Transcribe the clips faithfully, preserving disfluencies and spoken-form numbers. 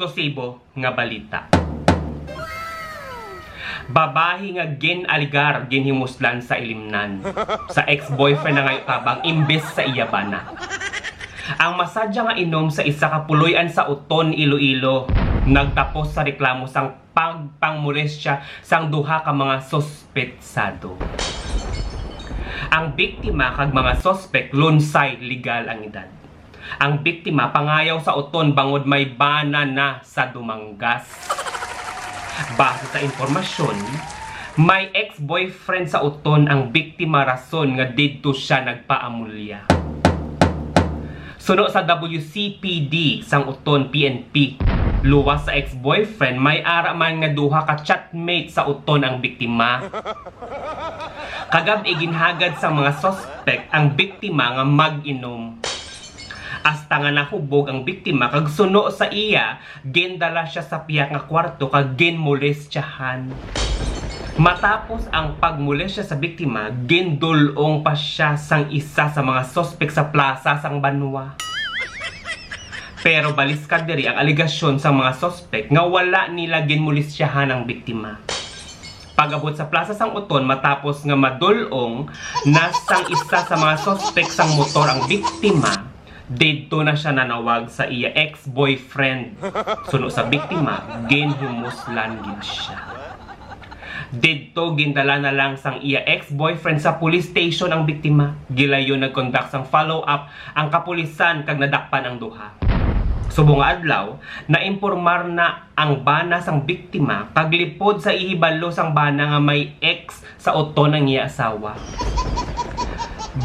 Eksplosibo nga balita. Babayi nga gin-aligar, ginhimuslan sa ilimnan sa ex-boyfriend na ngayo tabang imbes sa iya bana. Ang masadya nga inom sa isa ka puloy-an sa Oton, Iloilo, nagtapos sa reklamo sang pagpangmolestya sang duha ka mga suspetsado. Ang biktima kag mga suspek lunsay legal ang edad. Ang biktima pangayaw sa Oton bangod may bana na sa Dumangas. Base sa impormasyon, may ex-boyfriend sa Oton ang biktima, rason nga didto siya nagpaamulya. Suno sa W C P D sang Oton, P N P, luwas sa ex-boyfriend, may ara man nga duha ka chatmate sa Oton ang biktima. Kagab-i, ginhagad sang mga suspek ang biktima nga mag-inom. Hasta nga nahubog ang biktima kag suno sa iya, gindala siya sa pihak nga kwarto kag ginmolestyahan. Matapos ang pagmolestya sa biktima, gindul-ong pa siya sang isa sa mga suspek sa plaza sang banwa. Pero baliskad diri ang alegasyon sang mga suspek nga wala nila ginmolestyahan ang biktima. Pag-abot sa plaza sang Oton, matapos nga madul-ong na sang isa sa mga suspek sang motor ang biktima, didto na siya nanawag sa iya ex-boyfriend. Suno sa biktima, ginhimuslan gid siya. Didto, gindala na lang sang iya ex-boyfriend sa police station ang biktima. Gilayon nag-conduct sang follow-up ang kapulisan kag nadakpan ang duha. Subong nga adlaw, naimpormar na ang bana sang biktima kag lipod sa ihibalo sang bana nga may ex sa Oton ang iya asawa.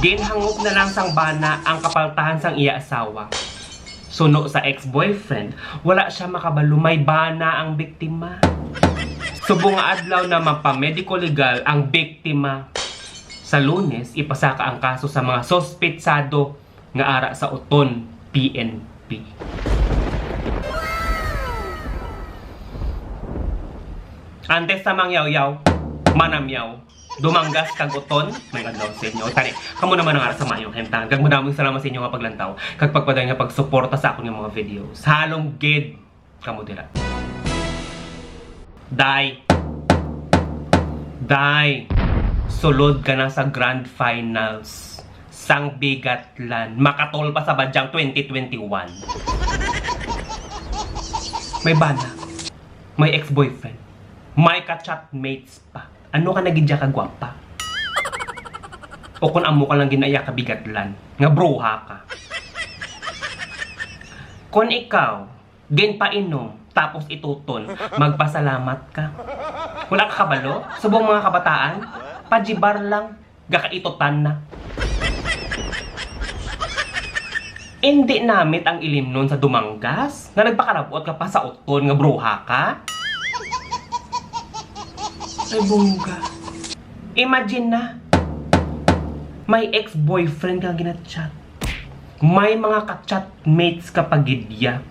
Ginhangop na lang sang bana ang kapaltahan sang iya asawa. Suno sa ex-boyfriend, wala siya makabalo may bana ang biktima. Subong nga adlaw na magpa-medico legal ang biktima. Sa Lunes, ipasaka ang kaso sa mga suspetsado nga ara sa Oton, P N P. Antes sa mangyawyaw, manamyaw, Dumangas kag Oton, may adlaw sa inyo. Tani, kamo naman ang ara sa maayong kahimtangan. Kag madamong salamat sa inyo nga paglantaw kag pagpadayon nga pagsuporta sa akon nga mga videos. Halong gid kamo dira. Day. Day. Sulod ka na sa grand finals sang Bigatlan. Makatol pa sa badyang twenty twenty-one. May bana. May ex-boyfriend. May ka-chatmates pa. Ano ka na gid ka gwapa? O kung amo ka lang ginaya ka Bigatlan, nga bruha ka. Kung ikaw, ginpainom, tapos ituton, magpasalamat ka. Wala ka kabalo? Subong mga kabataan, pajibar lang, gakaitutan na. Indi namit ang ilimnon sa Dumangas nga nagpakarabot ka pa sa Oton nga bruha ka? Ay, bongga. Imagine na, may ex-boyfriend ka ginachat. May mga ka-chatmates ka pa gid ya.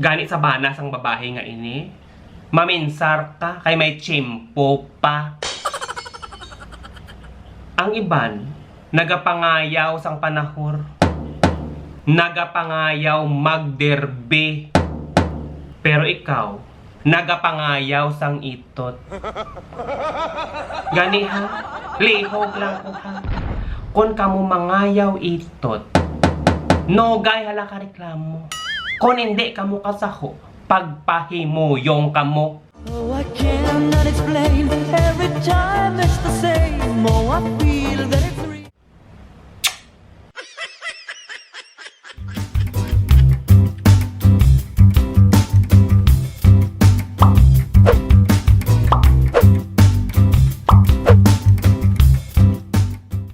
Gani sa bana sang babayi nga ini, maminsar ka kay may tiyempo pa. Ang iban, nagapangayaw sang panahor. Nagapangayaw magderby. Pero ikaw, nagapangayaw sang itot. Gani ha, lihog lang ko ha. Kon kamo mangayaw itot, nugay hala ka reklamo. Kon indi kamo kasaho, pagpahimuyong kamo. Oh, I cannot explain. Every time it's the same. Oh, I feel